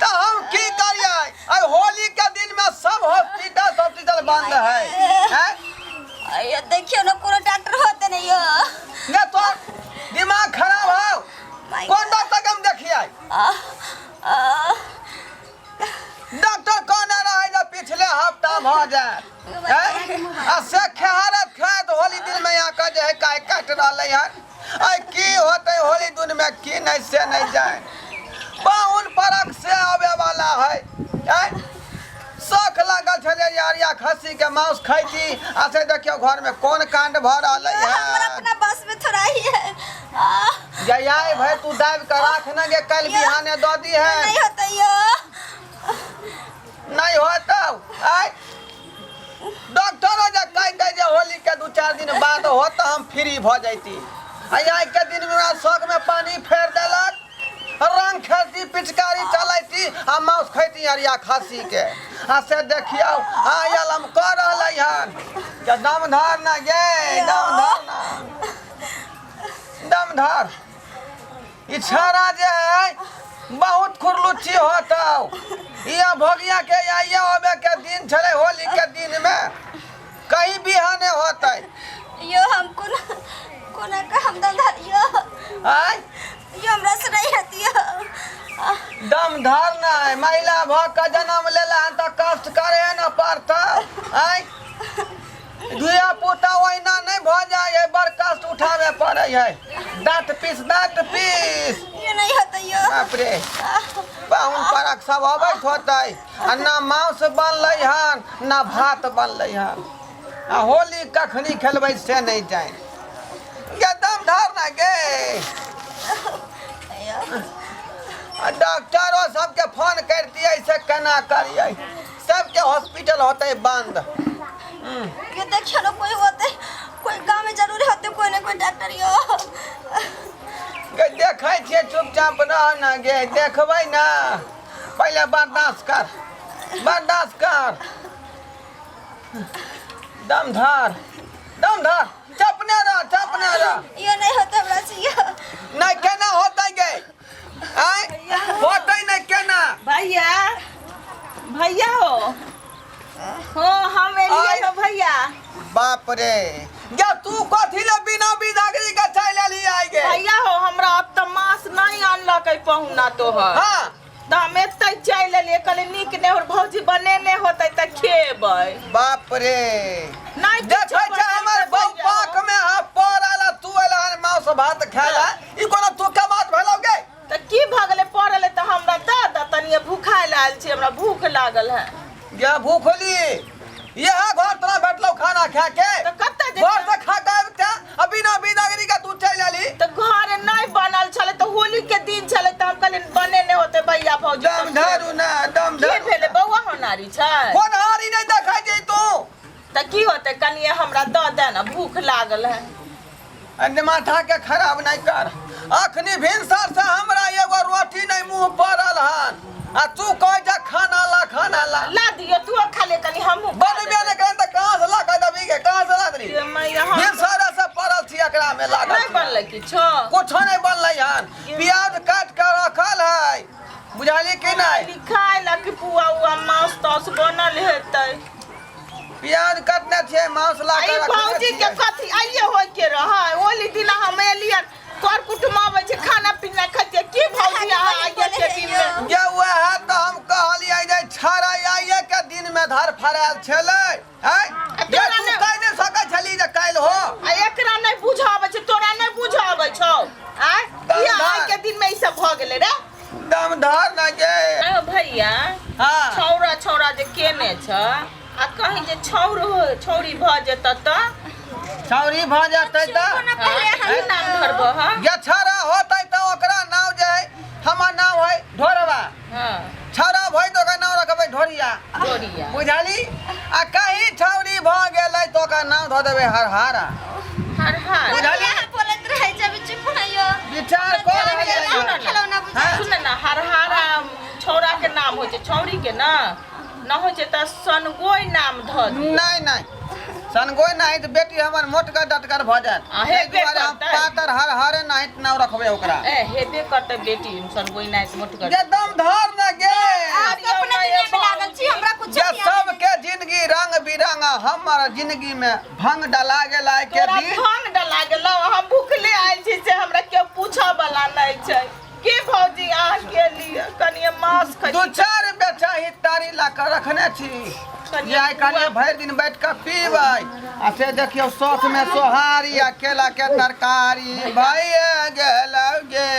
तऽ हम की करियै? आइ होली के दिन में सब हॉस्पिटल हॉस्पिटल बंद है, हैं? अयो, देखियो ना, कोनो डॉक्टर होते नहीं यो। ने तो दिमाग खराब हो। My कौन डॉक्टर के हम देखियै? आ, आ, डॉक्टर कहने रहे जे पिछले हफ्ता भऽ जायत, हैं? आ से खेहारत खायत होली दिन में यहाँ के जे है काय काटि रहलै हन। आइ की होतै होली दिन में, की नहीं से नहीं जाए। पाहुन परक से आवे वाला है, हैं? शौक लागल छलै यार या खस्सी के मांस खैती, आ से देखियौ घर में कोन कांड भऽ रहलै हमरा है। अपना बस में थोड़ा ही है। आ, जयाय भाई, तू दाबि के राख न गे, कल बिहाने दऽ दी है। नहीं होता यो। नहीं होतौ। आइ डॉक्टरो जे कहि दै जे होली के 2-4 दिन बाद हो तऽ हम फ्री भऽ जैती। आ आइ के दिन में हमरा शौक में पानी फेर देलक। रंग खेलती, पिचकारी चलैती आ मांस खैती अरिया खस्सी के। आ से देखियौ आयल हम कऽ रहलै हन जे दम धर न गे, दम धर न, दम धर। ई छाड़ा जे है बहुत खुरलुच्ची होतौ। इहाँ भोगिया के आइए आबे के दिन छलै होली के दिन में, कहीं बिहाने होतै। यो, हम कोना कोना का हम दम धर यो। आय यो, हमरा से नहीं होती यो। दम धर नै, महिला भऽ के जन्म लेला हन तऽ कष्ट करे न पड़तौ। आय धिया पुता ओहिना नहि भऽ जाइ है, बड़ कष्ट उठाबे पड़ै है। दाँत पीस, दाँत पीस। यो नहीं होता यो। बाप रे, पाहुन परक सब अबैत होतै आ ना मांस बनलै हन ना भात बनलै हन, आ होली कखनी खेलबै से नहि जानि गे। दम धर ना गे। आ डॉक्टरो सबके फोन करतियै से केना करियै? सबके हॉस्पिटल होतै बंद। ये देखियो ना, कोई होते, कोई गांव में जरूर होते कोई ना कोई डॉक्टर यो। गे देखै छियै, चुपचाप रह ना गे, देखबै ना। पहिले बर्दाश्त कर, बर्दाश्त कर, दम धर, दम धर, चपने रह, चपने रह। यो नहीं होता हमरा से यो। नहीं, केना होतै गे? आय होतै नहीं केना? भैया, भैया हो हो, हम एलियै हो भैया। बाप रे, गे तू कथी ले बिना बिदागरी के चलि एलही आइ गे? भैया हो, हमरा अब तऽ मांस नहीं अनलकै पहुना तोहर। तऽ हम एतै चलि एलियै, कहलियै नीक नहि हो, भौजी बनेने होतै तऽ खेबै। बाप रे। नहि किछो देखै छै हमर बनेलकै बहू भैया हो। पाक में हा पड़ल आ तू एलहन मांस भात खाय ला, ई कोनो तू के बात भेलौ गे? तऽ की भऽ गेलै? पड़ल तऽ हमरा दऽ दऽ तनिए, भूखायल आयल छी, हमरा भूख लागल है। गे भूखली, यह घर तोरा भेटलौ खाना खा के? तऽ कतऽ घर जेतै? से खा के आबिते आ बिना बिदागरी के तू चलि एलही। तऽ घर नहि बनल छलै, तऽ होली के दिन छलै, तऽ हम कहलियै बनेने होतै भैया भौजी। दम धरू ना, दम की धरू। भेलै बौआ, होनारी छै? होनहारी नहि देखै छै तू। तऽ की होतै? कनिए हमरा दऽ दे ने, भूख लागल है। अरे माथा के खराब नहीं कर। अखनी भिनसर से हमरा एगो रोटी नहीं मुंह पड़ल हन आ तू कह जा खाना ला, खाना ला। ला दियो, तू खा ले कनी, हमहूँ खा बनबे लेबै। नहीं करें तऽ कहाँ से ला के देबी गे? कहाँ से ला देबी? ये मैया, हम भिनसर से पड़ल छी, एकरा में लागल नहीं छी। बनलै किछो? कुछो नहीं बनलै हन। प्याज काट के रखल है, बुझाली कि नहीं? लिखाय ला कि पुआ उआ मांस तांस बनल हेतै। प्याज कटने छियै, मांस ला आई के रखने भौजी के छियै। कथी आइए होय के रहै? होली दिना हम एलियन, कर कुटुम आबै छै, खाना पीना खैतियै। की भौजी, अहाँ आइए के दिन में? जे वएह तऽ हम कहलियै जे छाड़ा आइए के दिन में धर फरायल छलै, हैं? जे तोरा तू नहि- कहि नहि सकै छली जे काल्हि हो। आ एकरा नहि बुझऽ आबै छै, तोरा नहि बुझऽ आबै छौ? आँय, दम किया धर। आइ के दिन में ई सब भऽ गेलै रे? दम धर न गे। आयो भैया। छौड़ा छौड़ा जे केने छ, आ कहीं जे छौर हो, छौरी भऽ जेतऽ तऽ? छौरी भऽ जेतै तऽ कोना पहिले हाँ, की नाम धरबह? जे छौड़ा होतै तऽ ओकरा नाम जे है, हमर नाम है ढोरवा। छौड़ा भइ तऽ ओकर नाम रखबै ढोरिया। ढोरिया। बुझली? आ कहीं छौरी भऽ गेलै तऽ ओकर नाम धऽ देबै हरहारा। हरहारा। बुझली? यहाँ बोलैत रहै छै, अभी चुप न यो। विचार कऽ रहलियै सुन हन। ने। खेलौना बुझा। सुन ने, हरहारा छौड़ा के नाम होइ छै, छौरी के ना न होइ छै, तऽ सनगोइ नाम धऽ दियौ। नहीं नहीं, सनगोइ नहि तऽ बेटी हमर मोटगर डटगर भऽ जायत। आ ताहि हेबे दुआरे हम करतै। पातर हर हरे नाहित नाव रखबै ओकरा। ए हेबे करतै बेटी सनगोइ नाहित मोटगर। जे दम धर न गे। अहाँ सब अपने दुनिया में लागल छी, हमरा कुछ जे सबके जिंदगी रंग बिरंग आ हमर जिंदगी में भंग डला गेल आइ के तोरा दिन। भंग डला गेलौ, हम भुखले आयल छी से हमरा केओ पूछऽ वाला नहि छै। के भौजी अहाँ के लिए कनिए मांस दू खैती। चारि बेचाही तारी ला कऽ रखने छी जे आइ काल्हि भरि दिन बैठ कऽ पीबै आ से देखियौ शौख में सोहारी आ केला के तरकारी भइए गेल गे।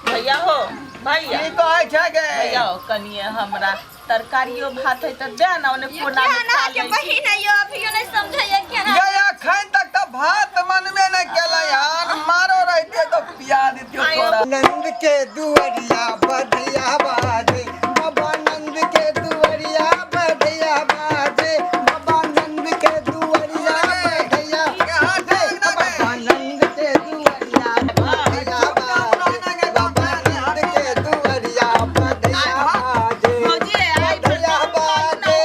भैया हो भैया की कहै छै गे? भैया हो कनिए हमरा तरकारियो भात है तऽ दे ना ओने ये कोना क्या में ना खा के लै छी। बहिन है यो, अभियो नहीं समझैया क्या ना। गे अखन तक तऽ भात मनमे नहि केलै हन, मारो रहिते तऽ पिया दितियौ तोरा। नंद के दुअरिया बधैया बाजे, बाबा नंद के दुअरिया बधैया बाजे, बाबा नंद के दुअरिया बधैया बाजे, बाबा नंद के दुअरिया बधैया बाजे, बाबा नंद के दुअरिया बधैया बाजे, भौजी आइ बधैया बाजे,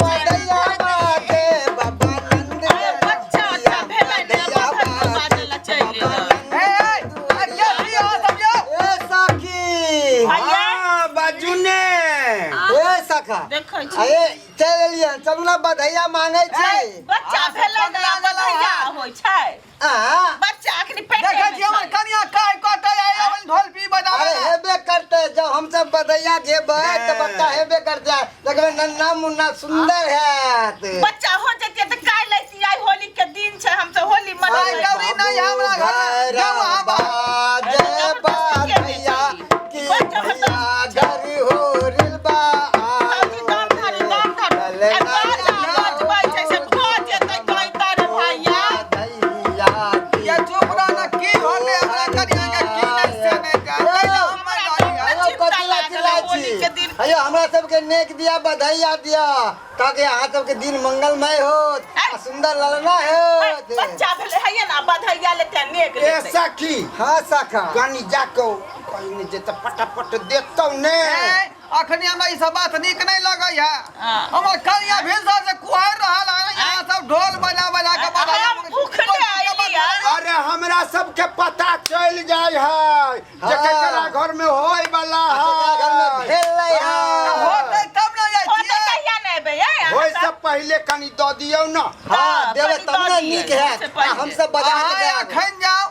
बधैया बाजे, बाबा नंद के बच्चा अच्छा भेलै ने बधैया बधैया बाजे ला चलि बाबा एलै। नंद ए, ए, ए, के छी अहाँ सब यौ? ए सखी। भैया हाँ, बाजू ने। ए सखा, देखै छी। अरे चलि एलियै, चलू ने बधैया मांगै छी। बच्चा भेलै ने बधैया होइ छै। आ बच्चा अखनी पेटे देखै में छी हमर छै। कनिया काय कटै आ एबन ढोल पी बजाबै। अरे हेबे करतै, जब हमसब बधैया घेबै तऽ बच्चा हेबे करतै। देखबै नन्ना मुन्ना सुन्दर हैत। बच्चा हो जतियै तऽ काल्हि अइती, आइ होली के दिन छै, हम सब होली आइ मनेबै। गौरी नहि है हमरा घर में, जाउ अहाँ बाहर। बाजे बधैया की भैया घर हो रिलबा। भौजी दम धरू, दम धरू। आइ बाजा बजबै छै से भऽ जेतै कहिता रे भैया। बधैया की ये चुप रह ना, की होले हमरा कनिया के की नहि से नहि जान। तै लए हम मरि रहली हन। अयो कथी ला चिल्लाइ होली के छी? दिन। अयो हमरा सबके नेक दिया बधैया दिया ताकि अहाँ सबके दिन मंगलमय होत आ सुन्दर ललना होत। बच्चा भेलै हैया ना बधैया लेतै नेक ए लेतै। सखी। हाँ सखा। कनी जाके कहीं जे तऽ फटाफट देखतौ ने। ए, अखनी हमरा ई सब बात नीक नहि लगै है। हाँ। हमर कनिया भिनसर से कुहरि रहल है, यहाँ सब ढोल बजा बजा के बधाई। हम भूखले अयलियै। अरे हमरा सबके पता चलि जाइ है जे हाँ। केकरा घर में होय वाला केकरा घर में है। भेलै है। होतै तब ने जाइ होतै छियै। कहिया ने एबै ए अहाँ होय सब? से पहिले कनी दऽ दियौ ने। हाँ देबै कनी तब दऽ ने दियै, नीक हैत। से पहिले। आ हमसब बजा के अहाँ जायब। अखन जाउ,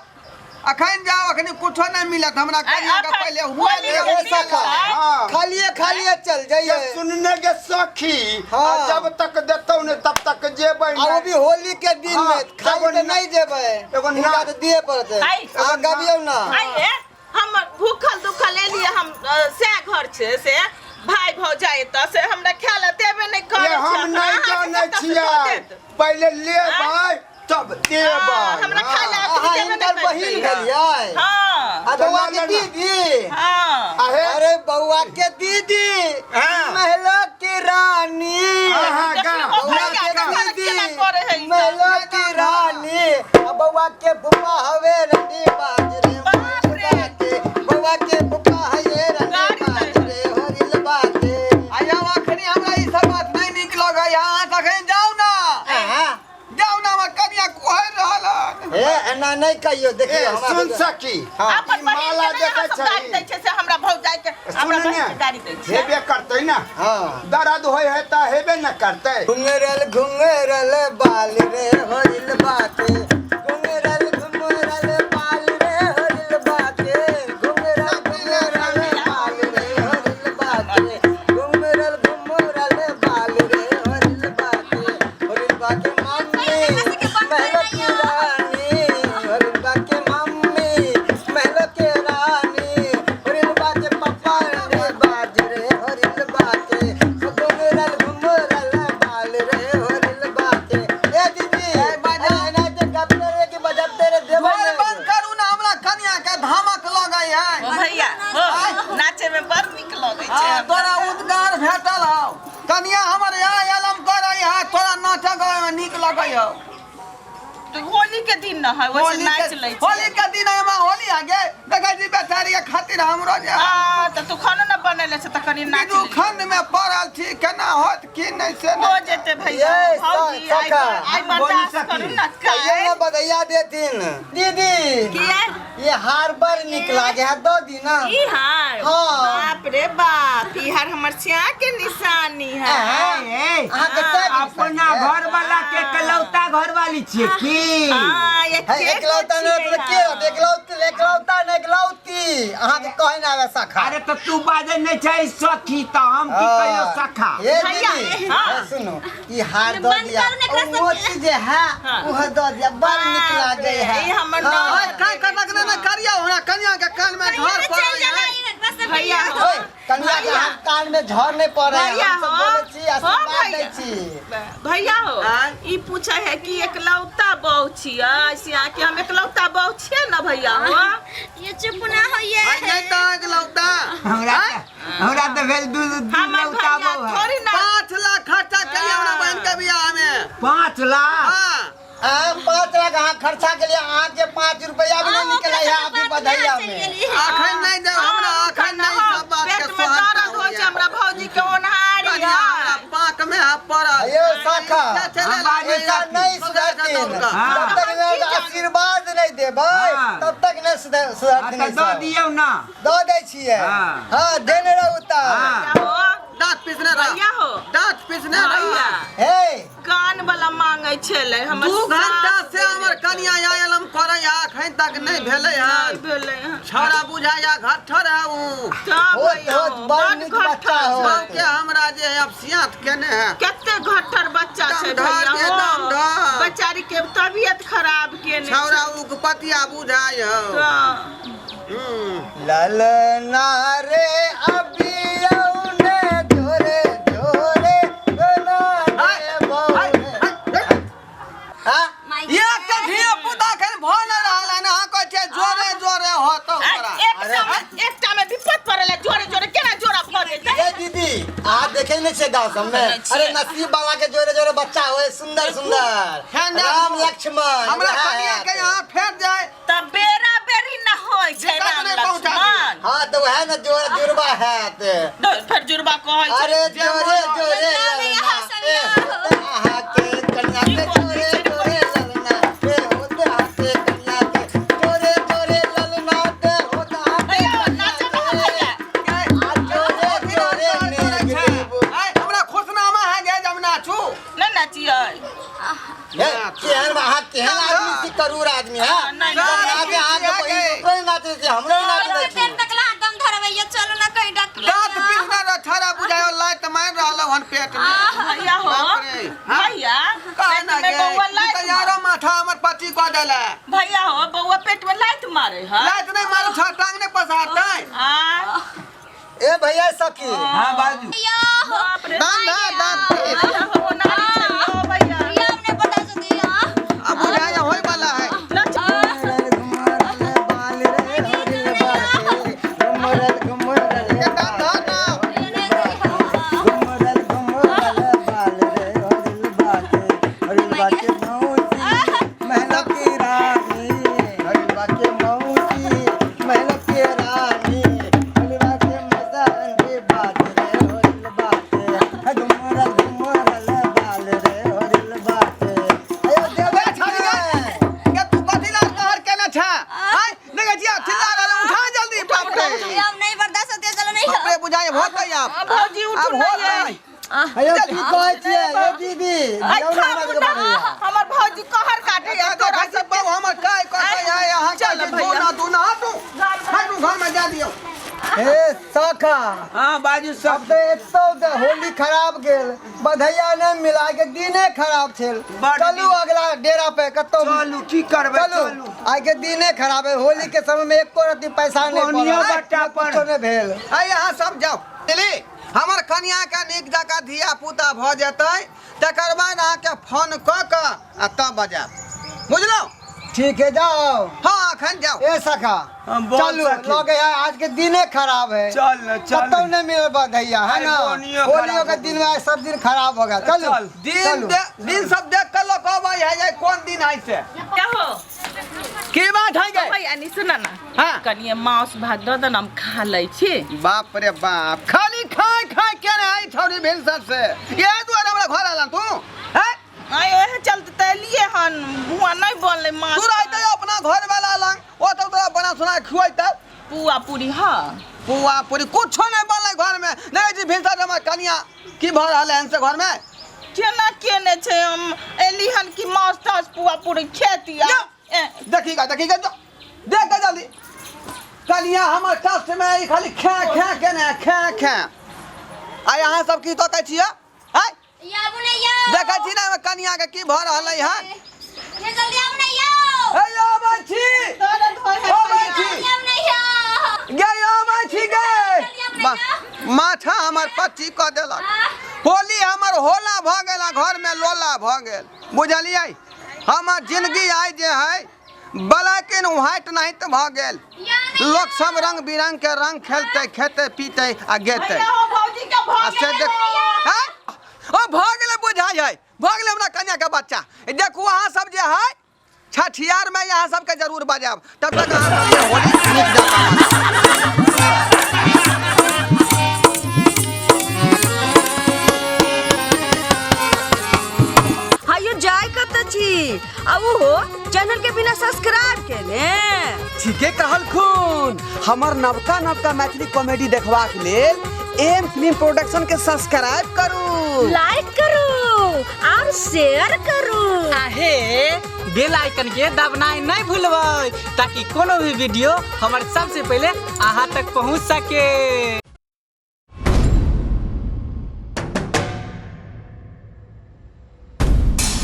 अखन जाउ, अखनी कुछो नहि मिलत हमरा कनिया के अखन पहिले हुआ होली दियौ। के ए दिन सखा, छै। हाँ। खालिए खालिए चल ये जाइए। सुनने के सखी, हाँ। आ जब तक देतौ ने तब तक जेबै आ वो नहि। भी होली के दिन हाँ, में खाली एगो तऽ नहीं जेबै, एगो हिनका ना- तऽ दिए पड़तै। आइ। अहाँ गबियौ ना। आइ हे, हम भूखल दुखल एलियै, हम सएह घर छै से भाय भौजाइ एतऽ से हमरा खाय लए देबे नहि करै ये छै। हम नहि अहाँके जानै कतऽ से छियै, दऽ देत? पहिले लेबै तब देबै। हाँ, हमरा खाय लए अहाँ देबे नहि हिनकर करतै। बहिन भेलियै? हाँ। आ बौआ के ना, ना। दीदी? हाँ। आहे। अरे बौआ के दीदी, हाँ। महलो की रानी। हाँ, गा। देखियौ, बौआ भैया के कखन दीदी, केना करै है ई सब। महलो की रानी। आ बौआ के फुफा हवे रंडी बाजरे, बाप रे। बाते। बौआ के फुफा हये रंडी गाड़ी बाजरे, होरिल बाते। आया अखनी हमरा ई सब बात नहि नीक लगै है, अहाँ तखन जाउ ना। आहा। जाउ ना, हमर कनिया कुहरि रहल हन। ए एना नहि कहियौ, ए देखियौ हमरा सुन सबके- सखी, हाँ। अपन ई बहिन माला के नहि देखै अहाँ सब गारि छही? दै छै से हमरा भौजाइ के, हमरा सुन बहिन ने, के गारि दै छै। हेबे करतै ने। हाँ। दर्द होय है तऽ हेबे न करतै। घुंघरल घुंघरल बाल रे होरिल बाते, घुंघरल घुंघरल बाल रे होरिल बाते, घुंघरल घुंघरल बाल रे होरिल बाते, घुंघरल घुंघरल बाल रे होरिल बाते, होरिल बाके मम्मी महल की रानी, होरिल बाके मम्मी महल के रानी, होरिल बाके पप्पा रे बाज रे होरिल बाते, घुंघरल घुंघरल बाल रे होरिल बाते। ए दीदी, ए, बाजा। अरे एना जे गपते रे कि बजते रे देबै ढोल नहि। बंद करू ना, हमरा कनिया के धमक लगै है। ओ भैया हो, नाचे में बड़ नीक लगै छै। हाँ, तोरा उद्गार भेटल हौ। कनिया हमर आय अलम करै है, तोरा नाचे गाबै में नीक लगै हौ। तऽ होली के दिन न है, वैसे होली नाच के लै छै। होली के दिन है, हमरा होली आ गे देखै छी बेचारी के खातिर हमरो जे आ तऽ तू खानो न बनेले छै तऽ कनी नाच दू खंड में पड़ल छी केना होत की नहीं से हो नहीं। जेते भैया ये भौजी आइ सखा। आइ बर्दाश्त करू ना कहियो काल्हि ना बधैया देथिन दीदी किया ये हार बड़ निक लागे है दो दी ना ई हार हाँ। बाप रे बाप ई हार हमर स्या के निशानी है ए, अहाँके सैक अपना घर वाला के एकलौता घर वाली छियै की हाँ ये है के एकलौता को नहीं छियै तो के रहत? एकलौती एकलौता नहीं एकलौती अहाँके कहे ना आवे सखा अरे तो तू बाजै नहि छै सखी तऽ हम की कहियो सखा ये भैया, दीदी हाँ। हे सुनो ई हार दो बंद दिया करू ने एकरा और सबके। मोती जे है हाँ। उह दो दिया बड़ निक बाप लागे रे, है ई हमर हाँ। नौ- ओए, काय करलक ने ने करिया हमरा कनिया के कान में कहियो झड़ ने पड़ल चलि जाना है। एकरा सबके भैया यहाँ। हो ओए, कनिया के भैया। हाथ कान में झड़ नहीं पड़े है भैया हम सब हो। बोले छी हो आशीर्वाद भैया। दै छी भैया हो आँय? ई पूछे है कि एकलौता बहू छियै सिया के हम एकलौता बहू छियै ना भैया हो ये चुप ना होइए आई नहीं तो एकलौता हमरा हमरा तऽ भेल दू दू हमर लौता भैया बहू है थोड़ी ना 5 लाख खर्चा करिए हमरा बहन के बियाह में 5 लाख हाँ आ, 5 लाख अहाँ खर्चा के लिए अहाँ के 5 रुपया भी नहीं हाँ, निकले है ओकरा अभी सबके बधैया बात में में चलि गेली। अखन नहीं देब हमरा अखन नहीं सब बात के पेट में दर्द होइ छै हमरा भौजी के ओन्हारी कनिया हमरा है पाक में है पड़ल अयो सखा चले हम बाजू ऐसा नहीं सुधरतीन हाँ। जब तक नहीं आशीर्वाद नहीं देबै हाँ। तब तक नहीं हाँ, सुधरतीन तऽ दऽ ई सब। दियौ ना दऽ दै छियै हाँ। हाँ देने रहू तब हाँ। हो दांत पिसने रह भैया हो दांत पिसने रह भैया हे कान वाला मांगे छलै हमर 2 घंटा सास से हमर कनिया आयल हम करे अखन तक नहीं भेलै नहि हन भेलै हन। छौड़ा बुझाया घट्ठर है ऊ तऽ होत भैया होत हो, बड़ बड नीक बच्चा घट्ठर हो। सबके हमरा जे है अब सियात केने है कते घट्ठर बच्चा छै दम धर भैया के हो दम धर। बेचारी के तबियत खराब केने छै। छौड़ा ऊ पतिया बुझाय हो तऽ ललना रे अभी औने जोरे जोरे ललना रे बौरे हाँ माय एक तऽ धिया पुता एखन भऽ नहि रहल हन अहाँ कहै छियै जोरे जोरे होतौ तोरा एकटा में विपत पड़ल है जोरे जोरे केना जोरा भऽ जेतै ए दीदी अहाँ देखे नहीं छे गाँव सब में अरे नसीब वाला के जोरे जोरे बच्चा होए सुंदर सुंदर है ना? राम लक्ष्मण हमरा वएह कनिया के है। यहाँ फेर जाए तऽ बेरा बेरी न होइ छै दिक्कत राम नहि पहुँचा लक्ष्मण हाँ तो वह ना जोरा जुड़वा है ते फेर जुड़बा कहै छै अरे जोरे जोरे ललना ललना यहाँ सब ए यहाँ। होते अहाँ के कन्या के जोरे जोरे ललना ए होते अहाँ के कन्या के जोरे जोरे ललना ते होते अहाँ के भैया कन्या नाचऽ न के। भैया आ जोरे जोरे मेघ आय हमरा खुशनामा है जे हम नाचू नहि नाचियै हे, केहन अहाँ केहन आदमी छी करूर आदमी है नहीं, आगे अहाँके बहिन ओकरो नहि नाचै छी हमरो नहि नाचै पेट छी तकला दम धरबैया चलू ना कहीं डॉक्टर दांत पिसने रह छौड़ा बुझायो लात मारि रहल हन पेट में भैया हो बाप रे। हाँ? भैया कहे पेट ना में गे बौआ ई लात तऽ यारो माथा हमर पति कऽ देले भैया हो बौआ पेट में लात मारे है लात नहीं मारू छौ टांग नहीं पसारतै आ ए भैया सखी हाँ बाजू या हो बाप रे दांत धर, दांत पीस। भैया हो नारी छै हो भैया या हमने बता सकी हां अब बुझाया होय वाला है नाच घुमरल घुमरल बाल रे हरिल बाटे घुमरल घुमरल ये दांत धर ना घुमरल घुमरल बाल रे हरिल बाटे हरिल बाटे मौसी महल की रानी हरिल बाटे मौसी महल की रानी हरिल बाटे मसान रे बात रे हरिल बाटे घुमरल घुमरल बाल रे हरिल बाटे अयो देवे छड़ी के तू कथी ला कहर केने छे आय देखै छियै चिल्ला रहल उठा जल्दी बाप रे या हम नहीं बर्दाश्त होते चलो नहीं बाप रे बुझाय होतै आब भौजी उठू आब ना होतै अयो की कहै छियै ए दीदी आई दियौ ने हमरा थामू सबके ना बधैया हमर भौजी कहर काटे देखै तोरा छी बाबू हमर काय कहै है अहाँ चल कहै छी भैया। तू ना तू ना तू हटू घर में जा दियौ हे सखा हाँ बाजू अब सब तऽ एतौ तऽ होली खराब गेल बधैया नहि मिला के दिने खराब छल बड़ चलू दिन। अगला डेरा पे कतौ चलू की करबै चलू चलू आइ के दिने खराब है होली के समय में एको रत्ती पैसा नहीं कोनियो पड़ल बट्टा पर। कुछो नहि भेल आइ अहाँ सब जाउ बुझली हमर कनिया के नीक जकाँ धिया पुता भऽ जेतै तकर बाद अहाँके फोन कऽ कऽ आ तब बजायब बुझलहुँ ठीक है जाओ हाँ अखन जाउ ए सखा हम बोल चलू सखी। लगे है आज के दिने खराब है चल न चल कतौ नहीं मिले बधैया है अरे ना बोनियो होलियो खराब के हो दिन में आज सब दिन खराब हो गया चलू चल। दिन चलू दिन सब देख कऽ लोक अबै है जे कोन दिन है से क्या हो की बात है गे? भैया नी सुन ना। हाँ। कनिए मांस भात दऽ दे ना, हम खा लै छी। बाप रे बाप, खाली खाय खाय के ने आई छौरी भेल सर से, इएह दुआरे हमरा घर आला तू हैं? आइ ओहे चलते तऽ एलियै हन, हुआँ नहि बनलै माछ। तू रहते अपना घर वाला लंग, ओ तो तोरा बना सुना खुआइता पुआ पूरी। हाँ, पुआ पूरी कुछो नहीं बनलै घर में। नहीं जी, भिनसर हमर कनिया की भऽ रहल है से घर में? केना केने छै? हम एली हन कि माछ ताछ पुआ पूरी खेती आ या। देखी गा, देखी गा, जो देख गा जल्दी। कनिया हमर कष्ट में ई खाली खे खे के ने खे खे। आ यहाँ सब की तकै छियै हैं? आबू ने यौ। देखै छी ने हमर कनिया के की भऽ रहल है? ये जल्दी आबू ने यौ। हे आबै छी। दर्द होइ है। आबै छी। जल्दी आबू ने यौ। गे आबै छी गे। माथा हमर पच्ची कऽ देलक। होली हमर होला भऽ गेल आ घर में लोला भऽ गेल, बुझलियै? हमर जिंदगी आइ जे है ब्लैक एंड व्हाइट नहीं तऽ भऽ गेल। लोक सब रंग बिरंग के रंग खेलतै, खेतै, पीतै आ गेतै। भैया हो, भौजी के भऽ आ से गेलै। देख हैं? ओ भऽ गेलै, बुझाइ है भऽ गेलै हमरा कन्या के बच्चा। देखू, अहाँ सब जे है छठियार में यहाँ सबके जरूर बजायब। तब तक अहाँ सबके होली नीक जकाँ मनाउ। हायो, जाय कत छी आ उहो चैनल के बिना सब्सक्राइब केने? ठीके कहलखुन। हमर नवका नवका मैथिली कॉमेडी देखबाक लेल एम फिल्म प्रोडक्शन के सब्सक्राइब करू, लाइक करू और शेयर करू। आहे बेल आइकन के दबनाइ नहीं भूलबै, ताकि कोनो भी वीडियो हमर सबसे पहले अहाँ तक पहुँच सके।